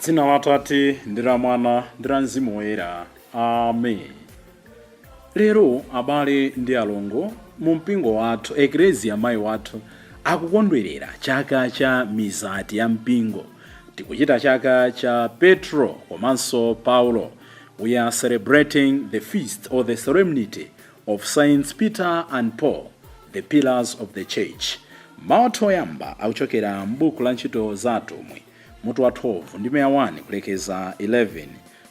Dzina la Atate ndi la Mwana ndi la Mzimu Woyera. Amen. Lero abale ndi alongo mu mpingo wathu, Eklezia mayi wathu akukondwerera chaka cha mizati ya mpingo. Tikuchita chaka cha Petro komanso Paulo. We are celebrating the feast or the solemnity of Saints Peter and Paul, the pillars of the church. Mawu athu oyamba akuchokera m'buku la Ntchito za Atumwi, mutu wa 12 ndime ya 1 kulekeza 11.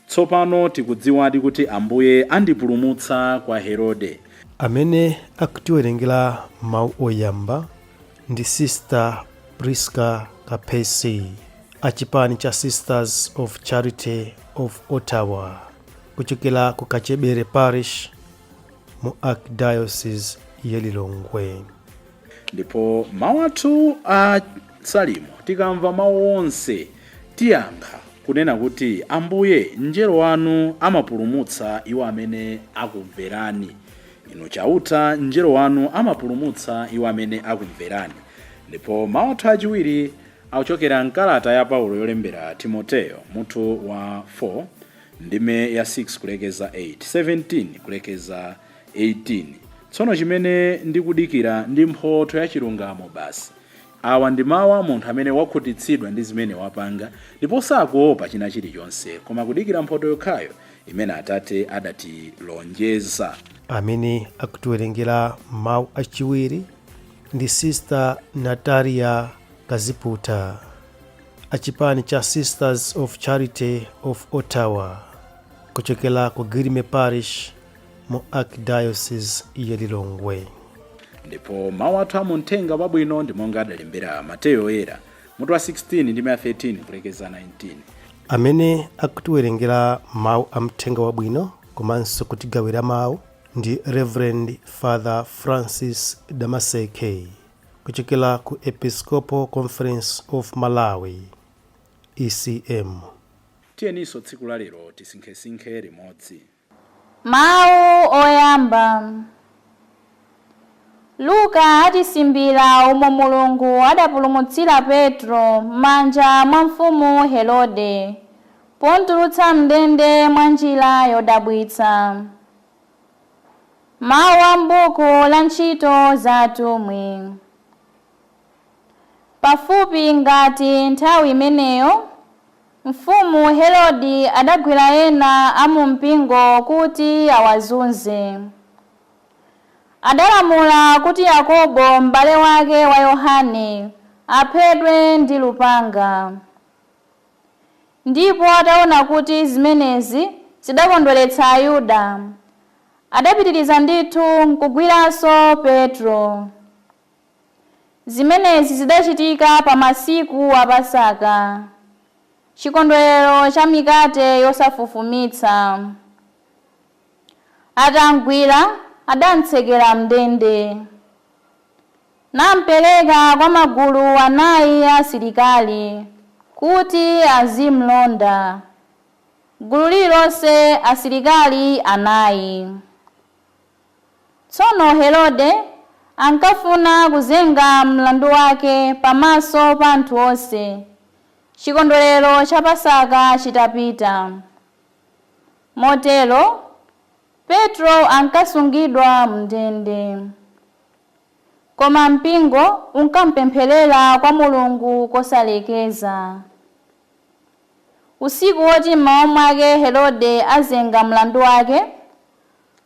Tsopano tikudziwadi kuti Ambuye andipulumutsa kwa Herode. Amene akutiwerengera mawu oyamba ndi Sister Priska Kapesi, achipani cha Sisters of Charity of Ottawa, kuchokera ku Kachebere Parish mu Archdiocese ya Lilongwe. Ndipo mawu athu a Salimo, tikamva mawu onse tiyankha kunena kuti, Ambuye, mngelo wanu amapulumutsa iwo amene akumverani. Inu Chauta, mngelo wanu amapulumutsa iwo amene akumverani. Ndipo mawu athu achiwiri akuchokera mkalata ya Paulo yolembera Timoteyo, mutu wa 4 ndime ya 6 kulekeza 8, 17 kulekeza 18. Tsono chimene ndikudikira ndi mphotho ya chilungamo basi. Awa ndi mawu a munthu amene wakhutitsidwa ndi zimene wapanga ndipo sakuopa china chilichonse, koma kudikira mphotho yokhayo imene Atate adatilonjeza. Amene akutiwerengera mawu achiwiri ndi Sister Natalia Kaziputa, achipani cha Sisters of Charity of Ottawa, kuchokera ku Girime Parish mu Archdiocese ya Lilongwe. Ndipo mawu athu a muthenga wabwino ndi monga adalembera Mateyo Oyera, mutu wa 16 ndime ya 13 kulekeza 19. Amene akutiwerengera mawu a mthenga wabwino komanso kutigawira mawu ndi Reverend Father Francis Damaseke, kuchokera ku Episcopal Conference of Malawi, ECM. Tiyeninso tsiku la lero tisinkhesinkhe limodzi. Mawu oyamba. Luka atisimbira umo Mulungu adapulumutsira Petro m'manja mwa mfumu Herode, pomutulutsa mndende mwa njira yodabwitsa. Mawu a m'buku la Ntchito za Atumwi. Pafupi ngati nthawi imeneyo, mfumu Herode adagwira ena a mu mpingo kuti awazunze. Adalamula kuti Yakobo m'bale wake wa Yohane aphedwe ndi lupanga. Ndipo ataona kuti zimenezi zidakondweretsa Ayuda, adapitiriza ndithu nkugwiranso Petro. Zimenezi zidachitika pa masiku a Pasaka, chikondwerero cha mikate yosafufumitsa. Atamgwira, adamtsekera mndende, nampereka kwa magulu anayi a asilikali kuti azimlonda, gulu lililonse asilikali anayi. Tsono Herode ankafuna kuzenga mlandu wake pamaso pa anthu onse, chikondwerero cha Pasaka chitapita. Motero Petro ankasungidwa mndende, koma mpingo unkampempherera kwa Mulungu kosalekeza. Usiku woti mmawa mwake Herode azenga mlandu wake,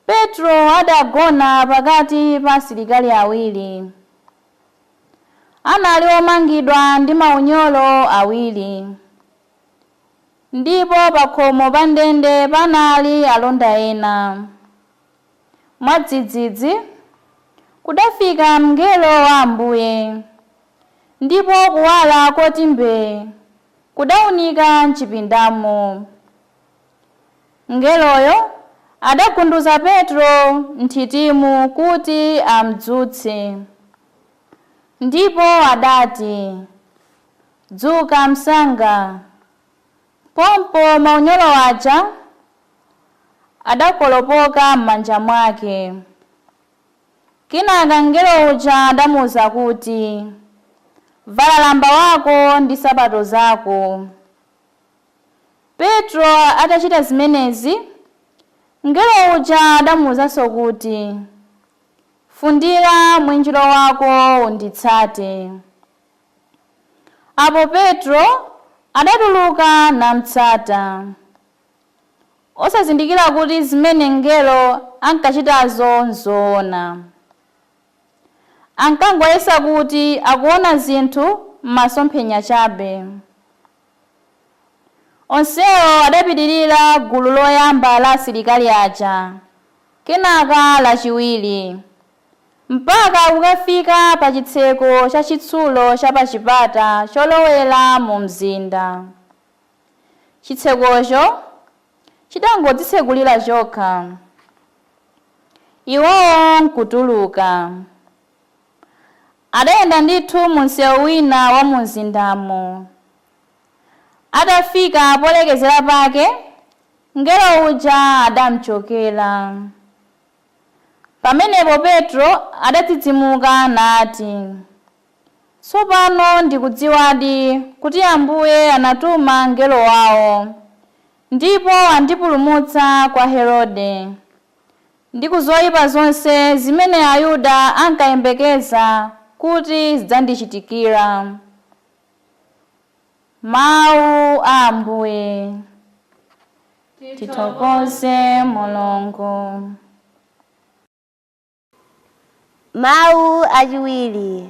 Petro adagona pakati pa asilikali awiri. Anali omangidwa ndi maunyolo awiri, ndipo pakhomo pa ndende panali alonda ena. Mwadzidzidzi kudafika mngelo wa Ambuye, ndipo kuwala koti mbee kudawunika mchipindamo. Mngeloyo adagunduza Petro nthitimu kuti amdzutse, ndipo adati, "Dzuka msanga." Pompo maunyolo aja adakolopoka m'manja mwake. Kenaka mngelo uja adamuwuza kuti, "Vala lamba wako ndi nsapato zako." Petro atachita zimenezi, mngelo uja adamuwuzanso kuti, "Fundira mwinjiro wako unditsate." Apo Petro adatuluka namtsata, osazindikira kuti zimene mngelo ankachitazo nzoona. Ankangoyesa kuti akuona zinthu m'masomphenya chabe. Onsewo adapitirira gulu loyamba la asilikali aja, kenaka lachiwiri, mpaka kukafika pa chitseko cha chitsulo cha pa chipata cholowera mu mzinda. Chitsekocho chidangodzitsekulira chokha, iwowo nkutuluka. Adayenda ndithu mu msewu wina wa mu mzindamo. Atafika polekezera pake, mngelo uja adamuchokera. Pamenepo Petro adadzidzimuka nati, "Tsopano ndikudziwadi kuti Ambuye anatuma mngelo wawo, ndipo andipulumutsa kwa Herode ndi ku zoyipa zonse zimene Ayuda ankayembekeza kuti zidzandichitikira." Mawu a Ambuye. Tithokoze Mulungu. Mawu achiwiri.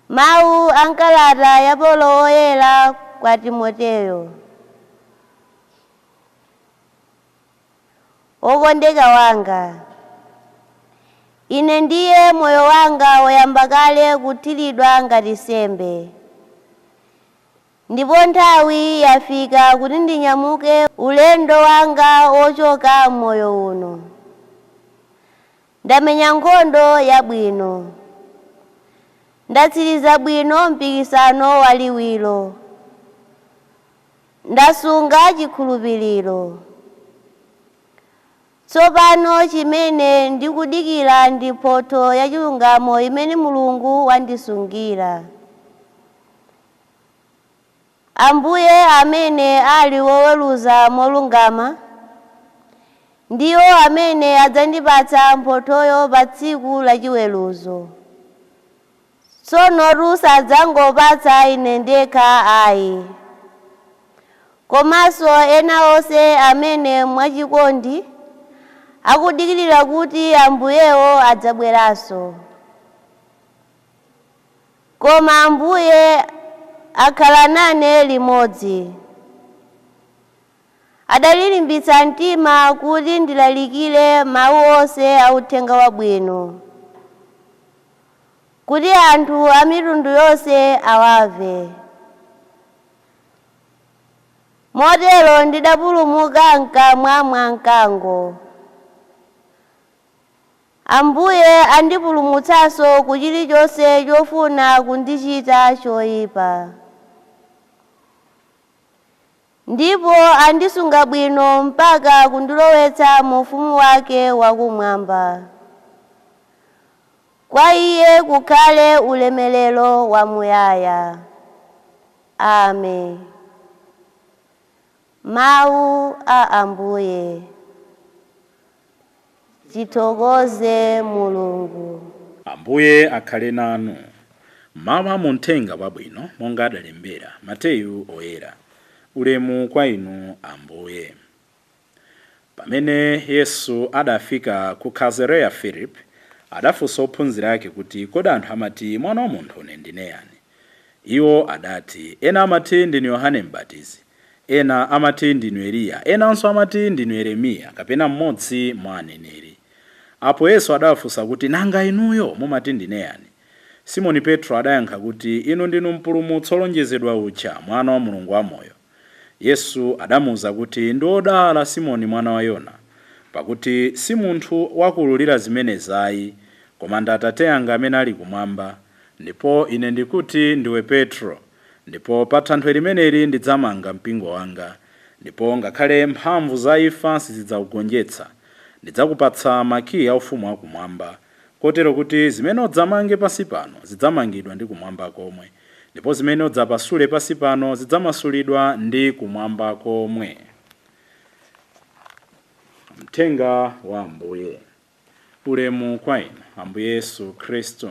Mawu a nkalata ya Paulo woyera kwa Timoteyo. Wokondeka wanga, ine ndiye moyo wanga woyamba kale kuthiridwa ngati nsembe, ndipo nthawi yafika kuti ndinyamuke ulendo wanga wochoka m'moyo uno. Ndamenya nkhondo yabwino, ndatsiriza bwino mpikisano waliwiro, ndasunga chikhulupiriro. Tsopano chimene ndikudikira ndi mphotho ya chilungamo imene Mulungu wandisungira. Ambuye amene ali woweruza molungama, ndiwo amene adzandipatsa mphothoyo pa tsiku lachiweruzo. Tsono sadzangopatsa ine ndekha ayi, komanso ena onse amene mwachikondi akudikirira kuti Ambuyewo adzabweranso. Koma Ambuye akhala nane limodzi. Adalilimbitsa mtima kuti ndilalikire mawu onse a uthenga wabwino, kuti anthu a mitundu yonse awamve. Motero ndidapulumuka m'kamwa mwa mkango. Ambuye andipulumutsanso ku chilichonse chofuna kundichita choyipa, ndipo andisunga bwino mpaka kundilowetsa mu ufumu wake wakumwamba. Kwa Iye kukhale ulemerero wamuyaya. Amen. Mawu a Ambuye. Tithokoze Mulungu. Ambuye akhale nanu. Mawu a muthenga wabwino monga adalembera Mateyu oyera. Ulemu kwa inu Ambuye. Pamene Yesu adafika ku Kaisareya Filipi, adafunsa ophunzira ake kuti, "Kodi anthu amati mwana wa munthu ine ndine yani?" Iwo adati, "Ena amati ndinu Yohane Mbatizi, ena amati ndinu Eliya, enanso amati ndinu Yeremiya kapena mmodzi mwa aneneri." Apo Yesu adawafunsa kuti, "Nanga inuyo mumati ndine yani?" Simoni Petro adayankha kuti, "Inu ndinu mpulumutsi wolonjezedwa uja, mwana wa Mulungu wamoyo." Yesu adamuwuza kuti, "Ndi wodala Simoni mwana wa Yona, pakuti si munthu wakuwululira zimenezi ayi, koma ndi Atate anga amene ali kumwamba. Ndipo ine ndikuti ndiwe Petro, ndipo pa thanthwe limeneli ndidzamanga mpingo wanga, ndipo ngakhale mphamvu za imfa sizidzawugonjetsa. Ndidzakupatsa makiyi a ufumu wakumwamba, kotero kuti zimene udzamange pansi pano zidzamangidwa ndi kumwamba komwe, Ndipo zimene udzapasule pansi pano zidzamasulidwa ndi kumwamba komwe. Mthenga wa Ambuye. Ulemu kwa inu, Ambuye Yesu Khristu.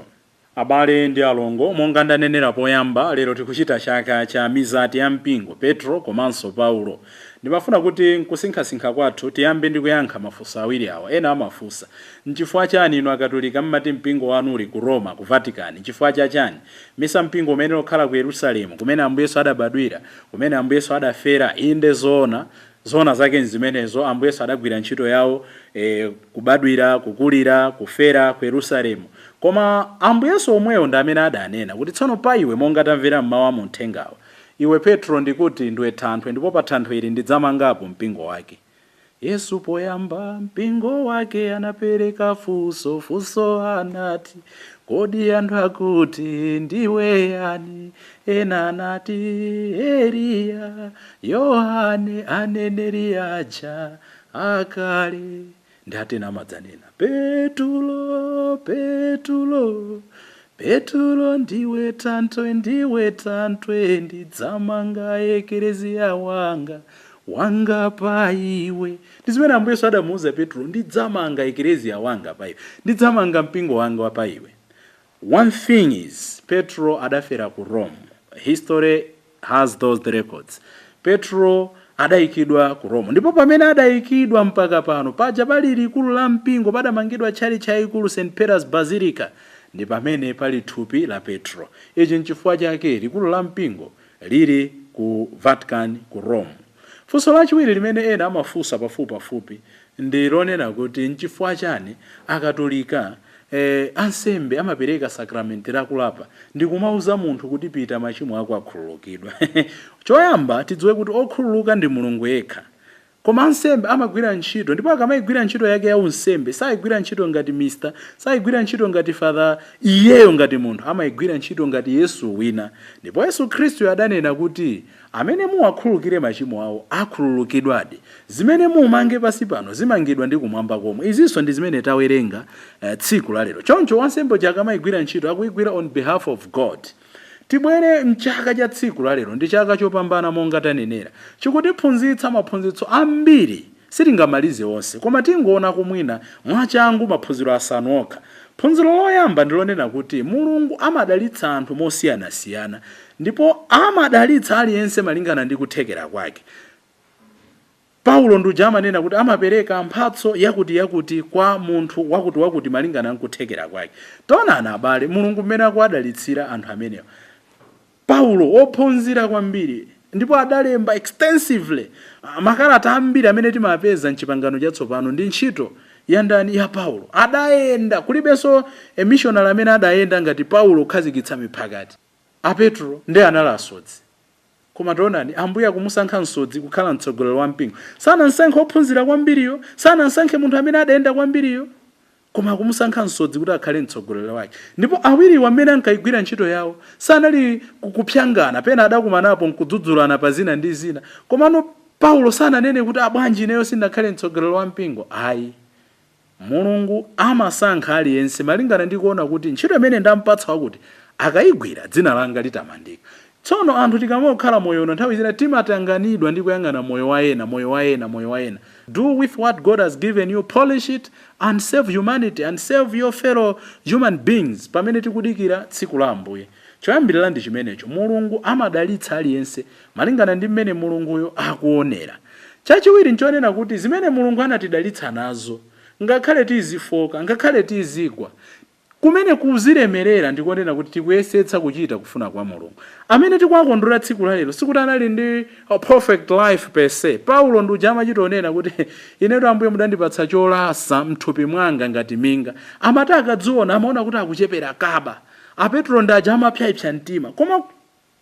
Abale ndi alongo, monga ndanenera poyamba, lero tikuchita chaka cha mizati ya mpingo, Petro komanso Paulo. Ndimafuna kuti nkusinkhasinkha kwathu tiyambe ndi kuyankha mafunso awiri awa. Ena amafunsa, nchifukwa chani inu Akatolika mmati mpingo wanu uli ku Roma, ku Vatican? Nchifukwa chachani? Misa mpingo umene ukhala ku Yerusalemu, kumene Ambuye Yesu adabadwira, kumene Ambuye Yesu adafera? Inde, zoona, zoona zake nzimenezo. Ambuye Yesu adagwira ntchito yawo, kubadwira, kukulira, kufera ku Yerusalemu. Koma Ambuye Yesu omweyo ndi amene adanena kuti, "Tsono pa iwe," monga tamvera mmawu amuthengawo, "iwe Petro, ndikuti ndiwe thanthwe, ndipo pa thanthwe ili ndidzamangapo mpingo wake." Yesu poyamba mpingo wake anapereka funso. Funso anati, "Kodi anthu akuti ndiwe yani?" Ena anati Eliya, Yohane, aneneri aja akale. Ndi atena amadzanena, "Petulo, Petulo, Petulo, ndiwe thanthwe, ndiwe thanthwe, ndidzamanga ekereziya wanga pa iwe." Ndi zimene Ambuye Yesu adamuwuza Petro: "Ndidzamanga ekereziya wanga pa iwe, ndidzamanga mpingo wanga pa iwe." One thing is, Petro adafera ku Rome. History has those records. Petro adayikidwa ku Rome, ndipo pamene adayikidwa mpaka pano paja pali likulu la mpingo, padamangidwa tchalitchi chayikulu, St Peter's Basilica, ndi pamene pali thupi la Petro. Ichi nchifukwa chake likulu la mpingo lili ku Vatican, ku Rome. Funso lachiwiri limene ena amafunsa pafupipafupi ndi lonena kuti nchifukwa chani Akatolika, ansembe amapereka sakramenti lakulapa ndi kumauza munthu kuti, "Pita, machimo ako akhululukidwa"? Choyamba tidziwe kuti okhululuka ndi Mulungu yekha. Koma ansembe amagwira ntchito, ndipo akamayigwira ntchito yake ya unsembe, sayigwira ntchito ngati mister, sayigwira ntchito ngati father iyeyo ngati munthu, amayigwira ntchito ngati Yesu wina. Ndipo Yesu Khristu adanena kuti amene muwakhululukire machimo awo akhululukidwadi, zimene mumange pasi pano zimangidwa ndi kumwamba komwe. Izinso ndi zimene tawerenga tsiku la lero. Choncho wansembe uja akamayigwira ntchito, akuyigwira on behalf of God. Tibwere mchaka cha tsiku la lero. Ndi chaka chopambana. Monga tanenera, chikutiphunzitsa maphunzitso ambiri. Sitingamalize onse, koma tingoona kumwina mwachangu maphunziro asanu okha. Phunziro loyamba ndilonena kuti Mulungu amadalitsa anthu mosiyanasiyana, ndipo amadalitsa aliyense malingana ndi kuthekera kwake. Paulo nduja amanena kuti amapereka mphatso yakuti yakuti kwa munthu wakuti wakuti malingana nkuthekera kwake. Taonani abale, Mulungu mmene akuwadalitsira anthu amenewa. Paulo, wophunzira kwambiri, ndipo adalemba extensively makalata ambiri amene timapeza mchipangano Chatsopano ndi ntchito ya ndani? Ya Paulo. Adayenda, kulibenso a missionary amene adayenda ngati Paulo kukhazikitsa miphakati. Apetro ndi anali asodzi, koma taonani, Ambuye akumusankha msodzi kukhala mtsogoleri wa mpingo. Sanamsankhe ophunzira kwambiriyo, sanamsankhe munthu amene adayenda kwambiriyo, koma akumusankha msodzi kuti akhale mtsogoleri wake. Ndipo awiriwa amene ankayigwira ntchito yawo sanali kupyangana. Pena adakumanapo nkudzudzulana pa zina ndi zina, komano Paulo sananene kuti, "Abwanji ineyo sindinakhale mtsogoleri wa mpingo?" Ayi, Mulungu amasankha aliyense malingana ndi kuona kuti ntchito imene ndampatsa wakuti akayigwira, dzina langa litamandika. Tsono anthu tikamakhala moyo uno, nthawi zina timatanganidwa ndi kuyang'ana moyo wa ena, moyo wa ena, moyo wa ena. Do with what God has given you, polish it and save humanity and save your fellow human beings pamene tikudikira tsiku la Ambuye. Choyambirira ndi chimenecho: Mulungu amadalitsa aliyense malingana ndi mmene Mulunguyo akuonera. Chachiwiri nchonena kuti zimene Mulungu anatidalitsa nazo, ngakhale tizifoka, ngakhale tizigwa, kumene kuzilemerera ndikonena kuti tikuyesetsa kuchita kufuna kwa Mulungu. Amene tikuwakondwera tsiku la lero sikuti anali ndi a perfect life per se. Paulo ndi uja amachita onena kuti, "Inetu Ambuye mudandipatsa cholasa mthupi mwanga ngati minga." Amati akadziona, amaona kuti akuchepera kaba. Apetro ndi aja amapyapya mtima, koma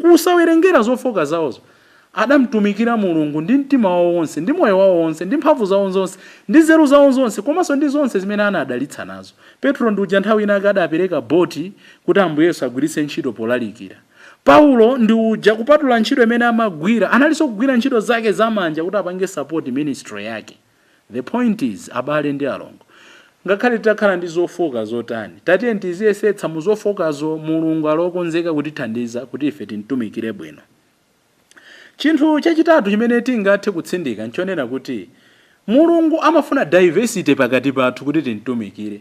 kusawerengera zofoka zawozo, adamtumikira Mulungu ndi mtima wawo wonse, ndi moyo wawo wonse, ndi mphamvu zawo zonse, ndi nzeru zawo zonse, komanso ndi zonse zimene anadalitsa nazo. Petro ndi uja nthawi inake adapereka boti kuti Ambuye Yesu agwiritse ntchito polalikira. Paulo ndi uja, kupatula ntchito imene amagwira, analinso kugwira ntchito zake zamanja kuti apange support ministry yake. The point is, abale ndi alongo, Ngakhale titakhala ndi zofoka zotani, tatiye tiziyesetsa mu zofokazo, Mulungu alokonzeka kutithandiza kuti ife timtumikire bwino. Chinthu chachitatu chimene tingathe kutsindika nchonena kuti Mulungu amafuna diversity pakati pathu kuti timtumikire.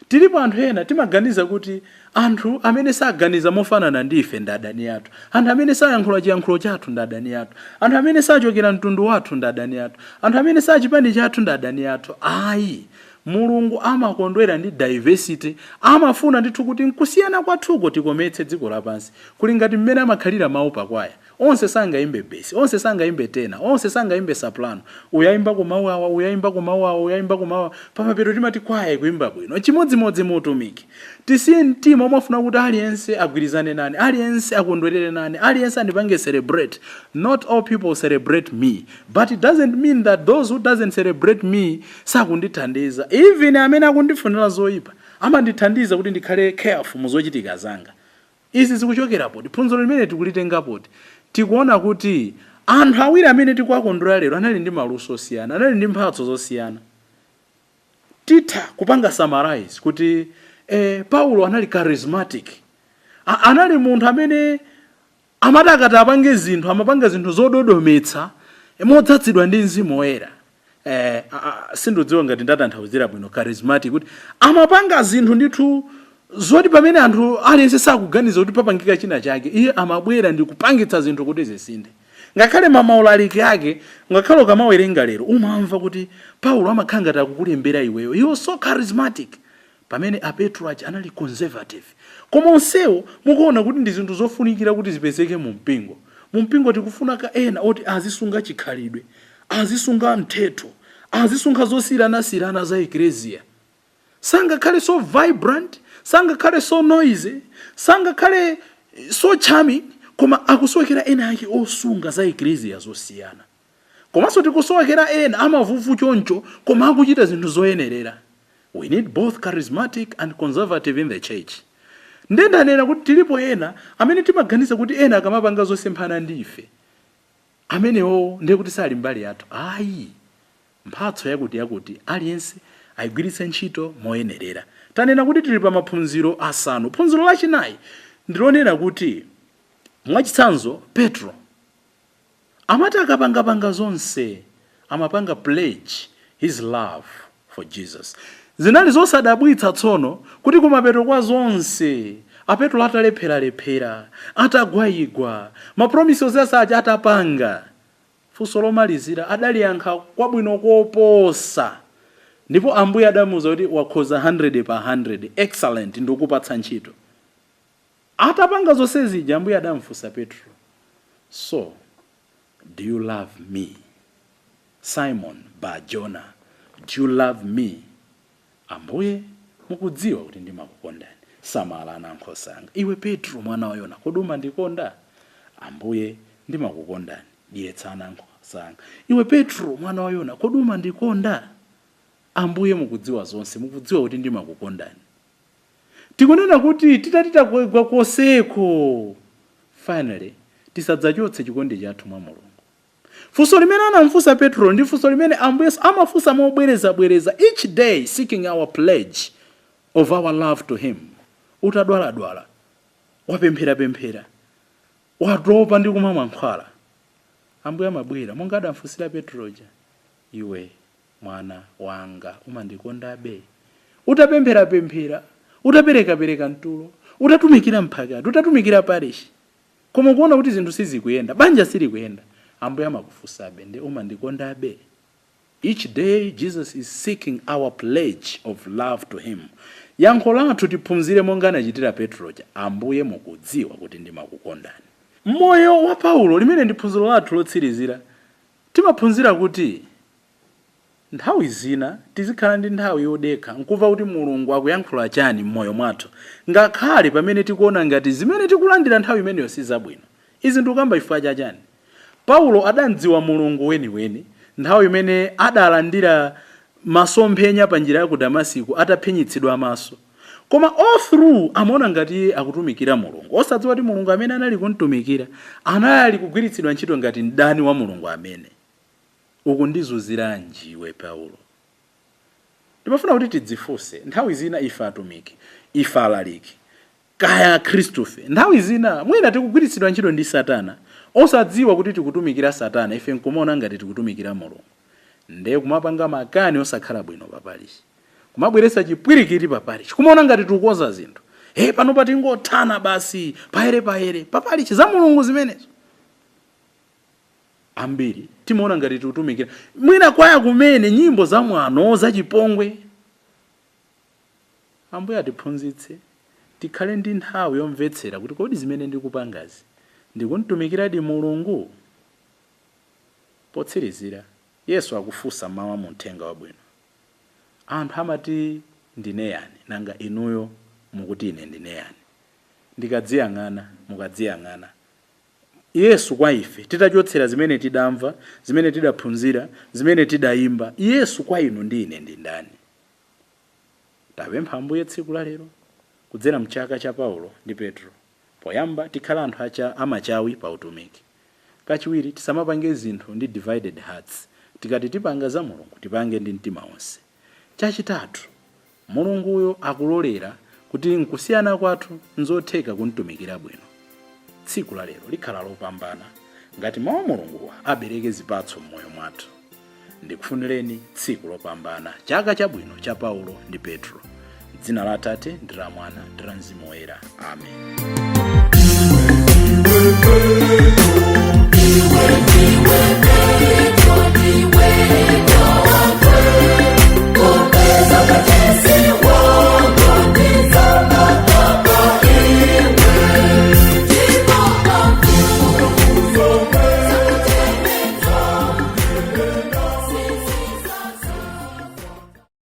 Tilipo anthu ena timaganiza kuti anthu amene saganiza mofanana ndi ife ndi adani athu, anthu amene sayankhula chiyankhulo chathu ndi adani athu, anthu amene sachokera mtundu wathu ndi adani athu, anthu amene sachipani chathu ndi adani athu. Ayi, Mulungu amakondwera ndi diversity. Amafuna ndithu kuti nkusiyana kwathuko tikometse dziko lapansi. Kuli ngati mmene amakhalira mawu pakwaya: onse sangayimbe bass, onse sangayimbe tenor, onse sangayimbe soprano. Uyayimba kumawu awa, uyayimba kumawu awa, uyayimba kumawu awa, pamapeto timati kwaya ikuyimba bwino. Chimodzimodzi muutumiki, tisiye mtima umafuna kuti aliyense agwirizane nane, aliyense akondwerere nane, aliyense andipange celebrate. Not all people celebrate me, but it doesn't mean that those who doesn't celebrate me sakundithandiza. Even amene akundifunira zoyipa amandithandiza kuti ndikhale careful mu zochitika zanga. Izi zikuchokera poti? Phunziro limene tikulitenga poti? Tikuona kuti anthu awiri amene tikuwakondwera lero anali ndi maluso osiyana, anali ndi mphatso zosiyana. Titha kupanga summarize kuti Paulo anali charismatic. Anali munthu amene amati akati apange zinthu, amapanga zinthu zododometsa modzazidwa ndi Mzimu Woyera. Sindidziwa ngati ndatanthauzira bwino charismatic, kuti amapanga zinthu ndithu zoti pamene anthu aliyense sakuganiza kuti papangika china chake, iye amabwera ndi kupangitsa zinthu kuti zisinthe. Ngakhale mamaulaliki ake, ngakhale ukamawerenga lero, umamva kuti Paulo amakhala ngati akukulembera iweyo. He was so charismatic. Pamene aPetro aja anali conservative. Koma onsewo mukuona kuti ndi zinthu zofunikira kuti zipezeke mu mpingo. Mu mpingo tikufuna ka ena oti azisunga chikhalidwe, azisunga mthetho, azisunga zosiyanasiyana za eklesia. Sangakhale so vibrant, sangakhale so noisy, sangakhale so charming, koma akusowekera ena ake osunga za eklesia zosiyana. Komanso tikusowekera ena amavuvu choncho, koma akuchita zinthu zoyenerera. We need both charismatic and conservative in the church. Ndendanena kuti tilipo ena amene timaganiza kuti ena akamapanga zosemphana ndi ife, amenewo ndiye kuti sali mbali yathu. Ayi, mphatso yakuti yakuti aliyense ayigwiritse ntchito moyenerera. Tanena kuti tili pa maphunziro asanu. Phunziro lachinayi ndilonena kuti, mwachitsanzo, Petro amati akapangapanga zonse, amapanga pledge his love for Jesus. Zinali zosadabwitsa tsono kuti kumapeto kwa zonse, aPetro atalepheralephera, atagwayigwa, mapromises onse aja atapanga, funso lomalizira adaliyankha kwabwino koposa, ndipo Ambuye adamuwuza kuti wakhoza 100 pa 100, excellent, ndikupatsa ntchito. Atapanga zonse zija, Ambuye adamfunsa Petro, "So do you love me? Simon Barjona, do you love me?" "Ambuye, mukudziwa kuti ndimakukondani." "Samala ana ankhosa anga." "Iwe Petro, mwana wa Yona, kodi umandikonda?" "Ambuye, ndimakukondani." "Dyetsa ana ankhosa anga." "Iwe Petro, mwana wa Yona, kodi umandikonda?" "Ambuye, mukudziwa zonse, mukudziwa kuti ndimakukondani." Tikunena kuti titati tagwa koseko, finally tisadzachotse chikondi chathu mwa Mulungu. Funso limene anamfunsa Petro ndi funso limene Ambuye Yesu amafunsa mobwerezabwereza each day, seeking our pledge of our love to him. Utadwaladwala, wapempherapemphera, watopa ndi kumwa mankhwala, Ambuye amabwera monga adamfunsira Petroja, "Iwe mwana wanga, umandikondabe?" Utapempherapemphera, utaperekapereka mtulo, utatumikira mphakati, utatumikira parish, koma ukuona kuti zinthu sizikuyenda, banja silikuyenda, Ambuye amakufunsabe, "Ndi umandikondabe?" Each day Jesus is seeking our pledge of love to him. Yankho lathu tiphunzire monga anachitira Petroja, "Ambuye, mukudziwa kuti ndimakukondani." Moyo wa Paulo, limene ndi phunziro lathu lotsirizira, timaphunzira kuti nthawi zina tizikhala ndi nthawi yodekha nkumva kuti Mulungu akuyankhula chani m'moyo mwathu, ngakhale pamene tikuona ngati zimene tikulandira nthawi imeneyo si zabwino. Izi ndikukamba chifukwa chachani? Paulo adamdziwa Mulungu weniweni nthawi imene adalandira masomphenya pa njira ya ku Damasiko ataphinyitsidwa maso. Koma all through amaona ngati iye akutumikira Mulungu, osadziwa kuti Mulungu amene anali kumtumikira anali kugwiritsidwa ntchito ngati mdani wa Mulungu amene. "Ukundizunziranji iwe Paulo?" Ndimafuna kuti tidzifunse nthawi zina ife atumiki, ife alaliki, kaya akhristufe, nthawi zina mwina tikugwiritsidwa ntchito ndi Satana, osadziwa kuti tikutumikira Satana, ife nkumaona ngati tikutumikira Mulungu. Ndiye kumapanga makani osakhala bwino paparishi, kumabweretsa chipwirikiti paparishi, kumaona ngati tikukonza zinthu. Hey, pano patingothana basi, pahere pahere paparishi, za Mulungu zimenezo. Ambiri timaona ngati tikutumikira mwina kwaya kumene nyimbo za mwano zachipongwe. Ambuye atiphunzitse tikhale ndi nthawi yomvetsera kuti kodi zimene ndikupangazi ndikumtumikiradi Mulungu. Potsirizira, Yesu akufunsa mawu mu Mthenga Wabwino, anthu amati ndine yani? Nanga inuyo mukuti ine ndine yani? Ndikadziyang'ana, mukadziyang'ana, Yesu kwa ife, titachotsera zimene tidamva, zimene tidaphunzira, zimene tidayimba, Yesu kwa inu ndi ine ndi ndani? Tapempha Ambuye tsiku la lero kudzera mchaka cha Paulo ndi Petro, poyamba tikhala anthu acha amachawi pa utumiki. Kachiwiri, tisamapange zinthu ndi divided hearts. Tikati tipanga za Mulungu, tipange ndi mtima wonse. Chachitatu, Mulunguyo akulolera kuti nkusiyana kwathu nzotheka kumtumikira bwino. Tsiku la lero likhala lopambana ngati mawu a Mulunguwa abereke zipatso m'moyo mwathu. Ndikufunireni tsiku lopambana, chaka chabwino cha Paulo ndi Petro. Dzina la Atate ndi la Mwana ndi la Mzimu Woyera, amen.